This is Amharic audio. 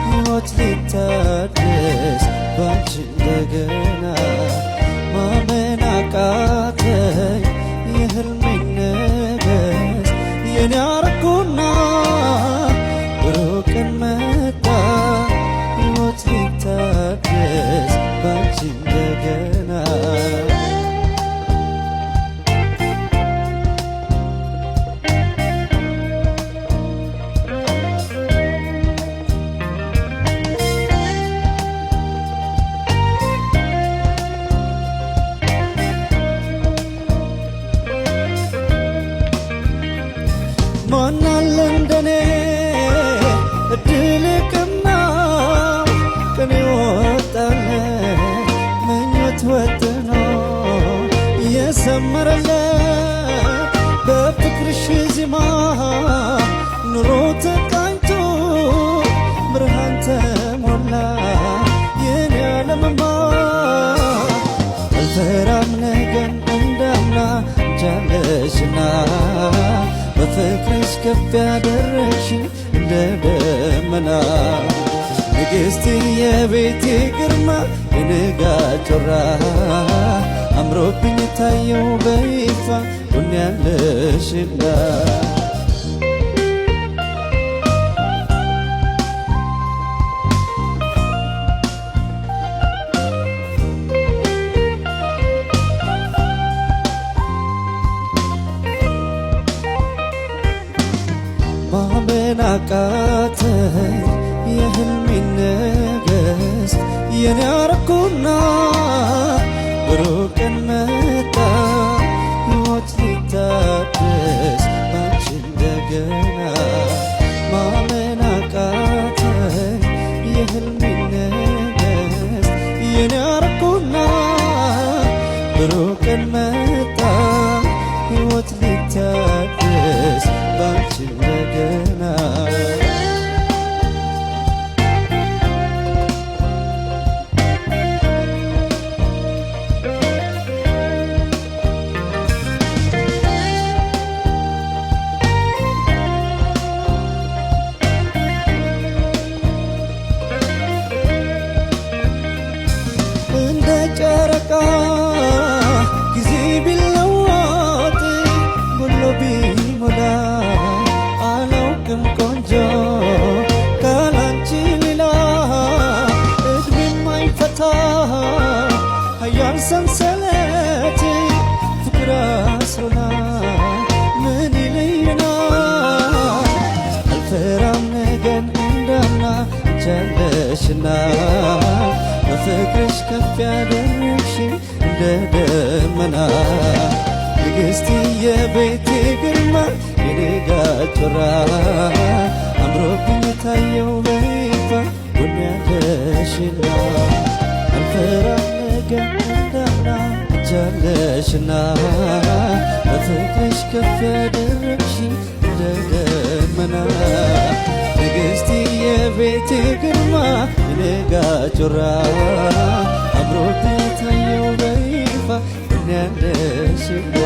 ሕይወት ሊታደስ ባንቺ እንደገና። ማመን አቃተኝ የህልሜን ነገስ የኔ አረኩና ብሩህ ቀን መጣ ሕይወት ሊታደስ ባንቺ እንደገና። ማናለ እንደኔ እድል ቀናው ቀን ወጣለት ምኞት ወጥኖ የሰመረለት በፍቅርሽ ዜማ ኑሮ ተቃኝቶ ብርሃን ተሞላ የኔ ዓለምማ። አልፈራም ነገን እንዳምና ቻለሽና በፍቅርሽ ከፍ ያደረግሽኝ እንደ ደመና። ንግሥት የቤቴ ግርማ የንጋት ጮራ አምሮብኝ ታየው በይፋ ጎን ያለሽና። ማመን አቃተኝ የህልሜን ነገስ የኔ አረኩና ብሩህ ቀን መጣ ሕይወት ሊታደስ ባንቺ እንደገና። ማመን አቃተኝ የህልሜን ነገስ የኔ አረኩና ብሩህ ቀን መጣ ሕይወት ሊታደስ ባንቺ እንደገና። እንደ ጨረቃ ጊዜ ቢለወጥ ጎሎ ቢሞላ አላውቅም ቆንጆ ካላንቺ ሌላ። እድሜ የማይፈታ ኃያል ሰንሰለት ፍቅር አስሮናል ምን ይለየናል? አልፈራም ነገን እንዳምና ቻለሽና በፍቅርሽ ከፍ ያደረግሽኝ እንደ ደመና። ንግሥት የቤቴ ግርማ የንጋት ጮራ አምሮብኝ ታየው በይፋ ጎን ያለሽና። አልፈራም ነገን እንዳምና ቻለሽና በፍቅርሽ ከፍ ያደረግሽኝ እንደ ደመና። ንግሥት የቤቴ ግርማ የንጋት ጮራ አምሮብኝ ታየው በይፋ ጎን ያለሽና።